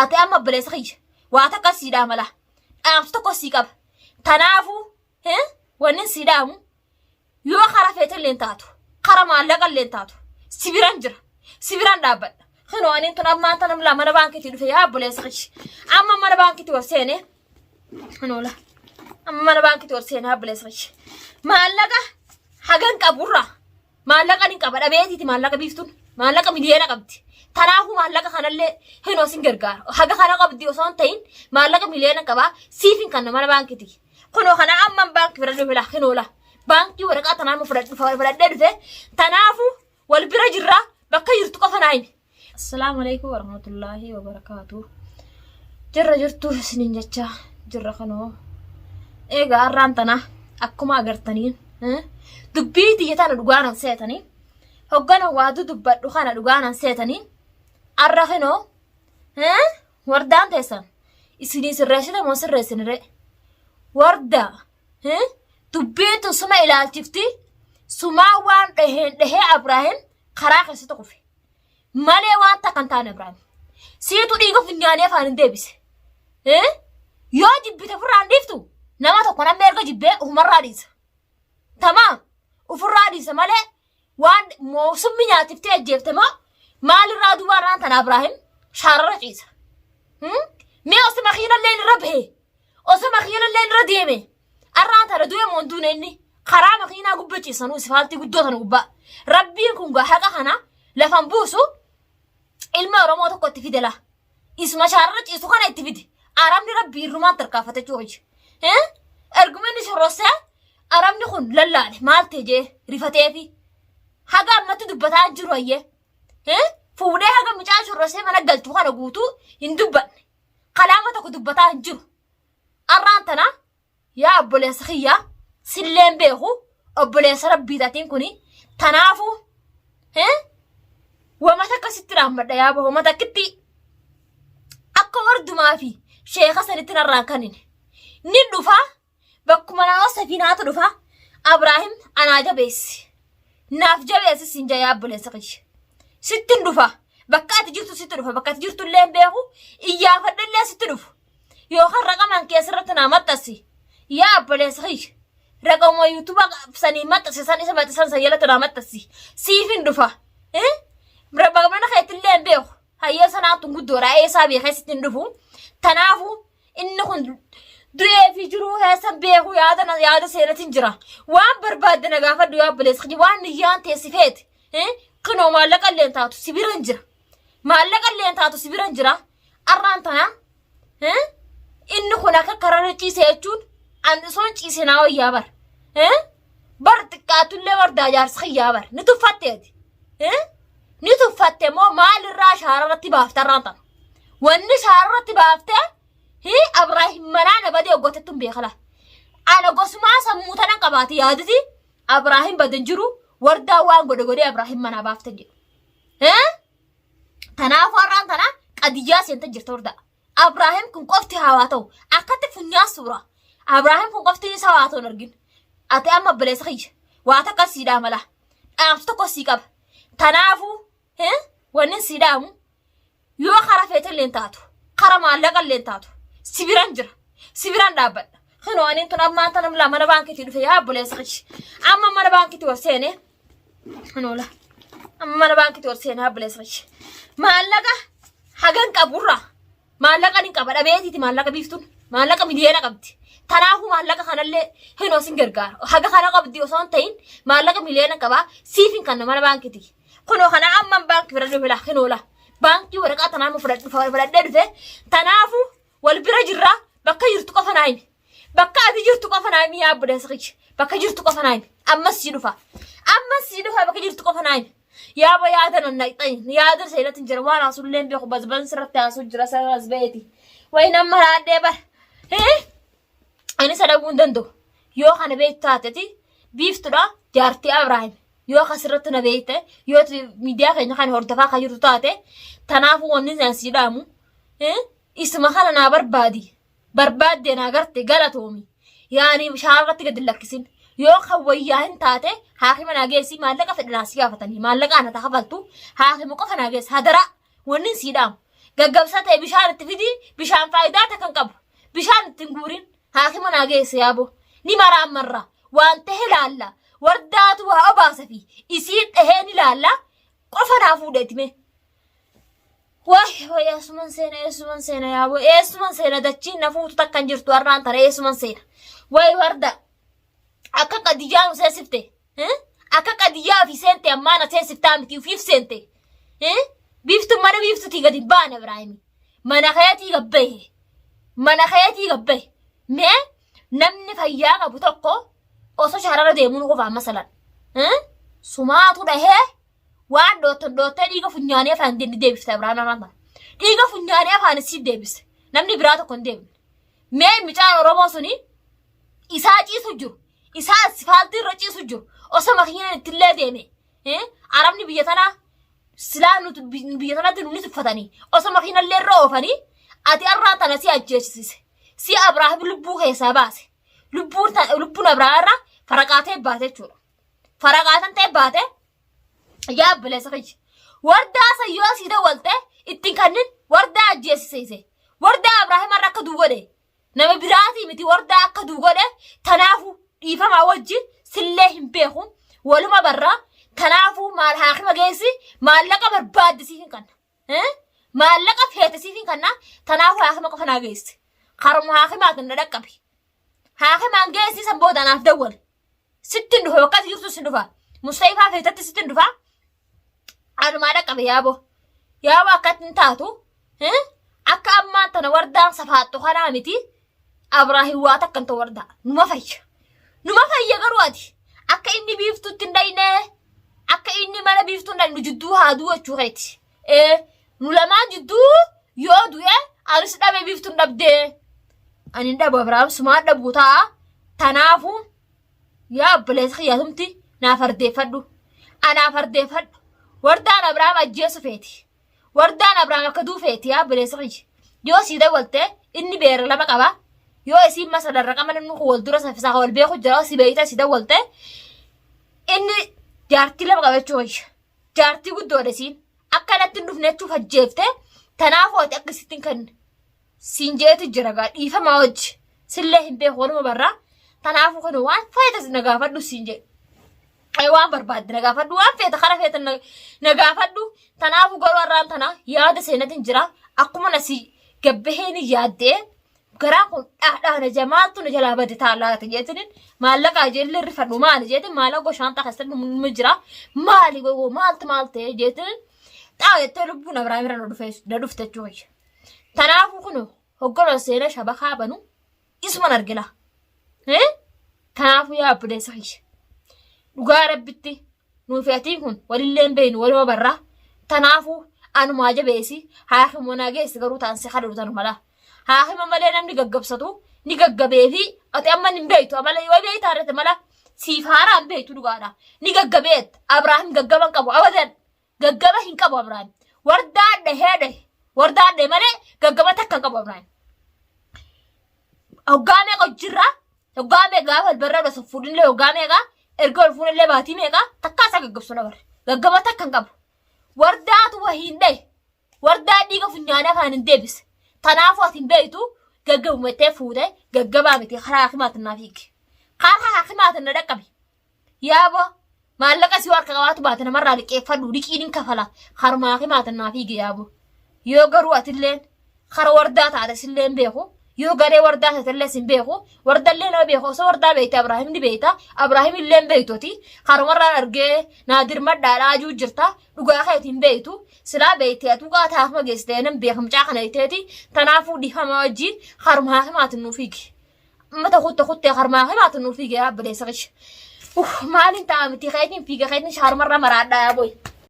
Ati amma obboleessa kiyya waa takka sii dhaamala. Dhaamsa tokko sii qaba. Tanaafuu wanni sii dhaamu yoo kara feete illee taatu kara maallaqa illee taatu si biran jira. Si biran dhaabbadha. Kinoo aniin tun ammaan tana laa mana baankiitii dhufe yaa obboleessa kiyya. Amma mana baankiitii ol seenee kinoo laa. Amma mana baankiitii ol seenee obboleessa kiyya. Maallaqa hagan qaburraa Maallaqa ni qaba dhabeetiiti maallaqa biiftuun maallaqa miliyoona qabdi. Tanaafuu maallaqa kanallee hinoo sin gargaara. Haga kana qabdi osoo hin ta'in maallaqa miliyoona qabaa siif hin kanna mana baankiiti. Kunoo kana amman baankii fudhadhee dhufe laa hinoo laa. Baankii waraqaa tanaa amma fudhadhee dhufe tanaafuu wal bira jirraa bakka jirtu qofa naa himi. Assalaamu alaikum warahmatullaahi wabarakaatu. Jirra jirtu isiniin jecha jirra kanoo. Egaa har'aan tana akkuma agartaniin dubbii tiyya tana dhugaanan seetanii hoggana waadu dubbadhu kana dhugaanan seetanii har'a kinoo wardaan teessan isinii sirreessite moo sirreessinire wardaa dubbiin tun suma ilaalchifti sumaa waan dhaheen dhahee Abraahim karaa keessatti kufe. Malee waan takka hin taane Abrahaam. Siitu dhiiga funyaanii afaan hin deebise. Eh? Yoo jibbite ofirraa hin dhiiftu nama tokko namni erga jibbee ofumarraa dhiisa. Tamaam ofirraa dhiisa malee waan moosummi nyaatiftee ajjeefte moo maalirraa duuba irraan tana Abrahaam shaararra ciisa. Hmm? Mee osoo makiinallee irra bahe osoo makiinallee irra deeme arraan tana du'e moo hin duune inni karaa makiinaa gubba ciisanuu isfaaltii guddoo tana gubbaa. Rabbiin kun gaa haqa kana lafan buusu ilma Oromoo tokko itti fide laa. Isuma shaarra ciisu kana itti fide. Arabni rabbii irrumaan tarkaanfate jechuudha. Erguma inni shorrossee arabni kun lallaale maal ta'e jee rifateefi haga ammatti dubbataa jiru hayyee. Fuudhee haga mucaa shorrossee mana galchu kana guutuu hin dubbanne. Kalaama tokko dubbataa hin jiru. Arraan tana Yaa obboleessa kiyya silleen beeku obboleessa rabbii taatiin kuni tanaafuu wama takka sitti dhaammadha yaa bahu wama takkitti akka wardumaa fi sheeka sanitti narraan kanin ni dhufa bakkuma nama safiinaatu dhufa Abraahim anaa jabeessi naaf jabeessi siin jaa yaa obboleessa kiyya sittin dhufa bakka ati jirtu sitti dhufa bakka ati jirtu illee hin beeku iyyaafadhe illee sitti dhufu yookaan raqamaan kee asirratti naa maxxansi yaa obboleessa kiyya raqama yuutuuba sanii maxxansi san isa maxxansan san jalatti naa maxxansi siif hin dhufa mana keetti illee hin beeku hayyee sanaan tun guddoodha eessaa beekee sitti hin dhufu tanaafuu inni kun du'ee fi jiruu keessa beeku yaada yaada seenatiin jira waan barbaadde na gaafadhu yaa obboleessa kiyya waan niyyaan teessi feete kunoo maallaqa illee hin taatu si bira hin jira maallaqa illee hin taatu si bira hin jira Arraan tana inni kun akka kararra ciise jechuun an osoon ciise naa wayyaa bar. Bar xiqqaatullee wardaa jaarsa kiyyaa bar ni tuffatteeti. Ni tuffatte moo maalirraa shaararratti baafte arraan tana. Wanni shaararratti baafte Abraahim manaa na badee hoggatettu hin beekala. Ana gosumaa sammuu tana qabaate yaaditi Abraahim badan jiru wardaa waan godhe godhee Abraahim manaa baafte jedhu. Kanaafuu har'aan tana qadiyyaa seente jirta hordaa. Abraahim kun qofti hawaa ta'u akkatti funyaan suura. Abraahim kun qofti isa waa ta'u hin argin. Ati amma obboleessa kiyya waa takka sii dhaamala. Dhaamsa tokko sii qaba. Kanaafuu wanni sii dhaamu yoo kara feete illee hin taatu kara maallaqa illee hin taatu si biran jira si biran dhaabbadha. Kinoo aniin tun ammaan tana laa mana baankiitii dhufe yaa obboleessa kiyya. Amma mana baankiitii ol seenee Anoola. Amma mana baankiitti ol seenaa obboleessa kiyya. Maallaqa hagan qaburraa maallaqa ni qaba dhabeetiiti maallaqa biiftuun maallaqa miliyoona qabdi. Tanaafuu maallaqa kanallee hin osin gargaara. Haga kana qabdi osoo hin ta'in maallaqa miliyoona qabaa siif hin kanna mana baankiiti. Kunoo kana amman baankii bira dhufe laa hinoola. Baankii waraqaa tanaa amma fudhadhee dhufe. Tanaafuu wal bira jirraa bakka jirtu qofa naa himi. Bakka ati jirtu qofa naa himi yaa obboleessa kiyya. Bakka jirtu qofa naa himi. Ammas sii dhufa. Ammas sii dhufa bakka jirtu qofa naa himi. Yaa ba yaada nan naqxani. Yaada seenatti hin jira. Waan haasullee hin beeku basban sirratti haasuu jira sirras beeti. Wayi nan maraadhee bara. Ani isa dhabuu hin danda'u. Yoo kana beektu taateti biiftudha jaartii Abrahaam. Yoo kasirratti na beekte yoo miidiyaa keenya kana hordofaa kan jirtu taate tanaafuu wanni ani sii dhaamu isuma kana naa barbaadi. Barbaaddee naa garte galatoomi. Yaani shaarratti gadi hin lakkisin. Yoo kan wayyaa hin taate haakima naa geessi maallaqa fedhe naa si gaafatanii maallaqa ana kafaltu haakima qofa naa geessi hadaraa wanni sii dhaamu. Gaggabsa ta'e bishaan itti fidi bishaan faayidaa takka hin qabu. Bishaan itti hin guurin haakima naa geesse yaaboo. Ni maraammarra waan ta'e laalla. Wardaatu waa obaasa fi isii dhahee ni laalla. Qofa naa fuudheeti mee. Waay waay eessuman seena eessuman seena yaaboo eessuman seena dachiin na fuutu takka hin jirtu har'aan tana eessuman seena. Waay warda akka qadiyyaa nu seensifte akka qadiyyaa ofii seente ammaa na seensiftaa miti ofiif seente biiftuun mana biiftutii gadi hin baane Ibraahimi mana keetii gabbahe mana keetii gabbahe mee namni fayyaa qabu tokko osoo sharara deemuu nu qofaa masalan sumaatu dhahee waan dhoottan dhoottee dhiiga funyaanii afaan ni deebifta Ibraahim arraan tana dhiiga funyaanii afaan si deebise namni biraa tokko hin deebine mee mucaan Oromoo suni isaa ciisu jiru isaa asfaaltii irra ciisu jiru osoo makiinaan ittillee deeme arabni biyya tanaa silaa nuti biyya tanatti nuni tuffatanii osoo makiinallee irra oofanii ati arraan tana si ajjeesise si Abrahaam lubbuu keessaa baase lubbuun lubbuun Abrahaam irra faraqaatee baate jechuudha faraqaatan ta'e baate yaa obboleessa kiyya wardaa san yoo sii dawwalte ittiin kannin wardaa ajjeesise wardaa Abrahaam irra akka du'u godhe Nama biraatii miti wardaa akka duu godhe tanaafu dhiifamaa wajjin sillee hin beeku waluma barraa tanaafu maal haakima geessi maallaqa barbaadde siif hin kanna. Maallaqa feete siif hin kanna tanaafu haakima qofa naa geessi. Karuma haakimaatiin na dhaqqabi. Haakimaan geessi san booda naaf dawwali. Sitti hin dhufa bakka ati jirtu sin dhufa. Musta'ifaa feetatti sitti hin dhufa. Anumaa dhaqqabe yaaboo. Yaaboo akkatti hin taatu. Akka ammaan tana wardaan safaaxxu kanaa miti. Abraahim waa takka hin ta'u wardaa. Numa fayya. Numa fayya garuu ati. Akka inni biiftuutti hin dhayne. Akka inni mana biiftuu hin dhayne jidduu haa du'u jechuu keeti. Ee nu lamaan jidduu yoo du'e anis dhabe biiftuun dhabdee. Ani hin dhabu Abrahaam sumaan dhabu ta'a. Tanaafuu yaa obboleessa kiyya tumti naaf ardeeffadhu. Anaaf ardeeffadhu. Wardaan Abrahaam ajjeesu feeti. Wardaan Abrahaam akka du'u feeti yaa obboleessa kiyya. Yoo sii dawwalte inni beera lama qaba. Yoo isiin masa raqama namni kun wal dura saffisaa wal beeku jira si beeyta si dawwalte inni jaartii lama qaba jechuu kiyya. Jaartii guddoodha isiin. Akka natti hin dhufne jechuuf ajjeefte tanaafuu ati akka isitti hin kenne. Siin jeeti jira gaa dhiifamaa wajji. Sillee hin beeku waluma barraa. Tanaafuu kun waan feete na gaafadhu siin jedhe. Ay waan barbaadde na gaafadhu waan feete kara feete na gaafadhu. Tanaafuu garuu har'aan tana yaada seenatiin jira. Akkuma na si gabbaheen yaaddee garaan kun dhaadhaana jamaaltu na jalaa bade taalaati jeetinin maallaqa ijeellee rifadhu maali jeetin maallaqa goshaantaa keessatti numa jira maali gogoo maaltu maal ta'e jeetinin xaa jettee lubbuun Abrahaam irra na dhufe na dhufte jechuudha. Tanaafuu kun hoggana seena shabakaa banu isuman argina. Kanaafuu yaa obboleessa kiyya dhugaa rabbitti Nuufi atiin kun walillee hin beeknu waluma barraa. Tanaafuu anumaa jabeessi haakima naa geessi garuu ta'an si kadhatu tanu mala. Haakima malee namni gaggabsatu ni gaggabee fi ati amma hin beektu amala yoo beektaa irratti mala siif haaraa hin beektu dhugaadha. Ni gaggabeet Abrahaam gaggaba hin qabu abadan gaggaba hin qabu Abrahaam. Wardaa dhahee dhahe wardaa dhahe malee gaggaba takka hin qabu Abrahaam. Hoggaa meeqa hojirraa Hoggaa meeqa gaafa wal barraa osoo fuudhinillee hoggaa meeqa erga wal fuunillee baatii meeqa takkaa isaa gaggabsu na bare. Gaggaba takka hin qabu. Wardaatu wahiin dhahe. Wardaa dhiiga funyaanii afaan hin deebise. Tanaafuu ati hin beektu gaggabumattee fuute gaggabaa miti karaa hakimaatiin naa fiigi. Karaa hakimaatiin na dhaqqabi. Yaaboo maallaqa si harka qabaatu baate namarraa liqeeffadhu liqiin hin kafala karuma hakimaatiin naa fiigi yaaboo. Yoo garuu atilleen kara wardaa taate sillee hin beeku yoo garee wardaa taatellee sin beeku wardallee nama beeku osoo wardaa beekte Abrahaam ni beekta Abrahaam illee hin beektuti karumarraan argee naa dirmadhaadhaa ajuu jirta dhugaa keeti hin beektu silaa beekte atuu qaata haakima geessite nan beeka mucaa kana jetteeti tanaafuu dhiifama wajjin karuma haakimaatiin nuu fiigi. Mata kutte kuttee karuma haakimaatiin nuu fiigi yaa obboleessa kiyya. Uff maaliin ta'a miti keetiin fiiga keetiin shaarumarra maraadhaa yaa boy.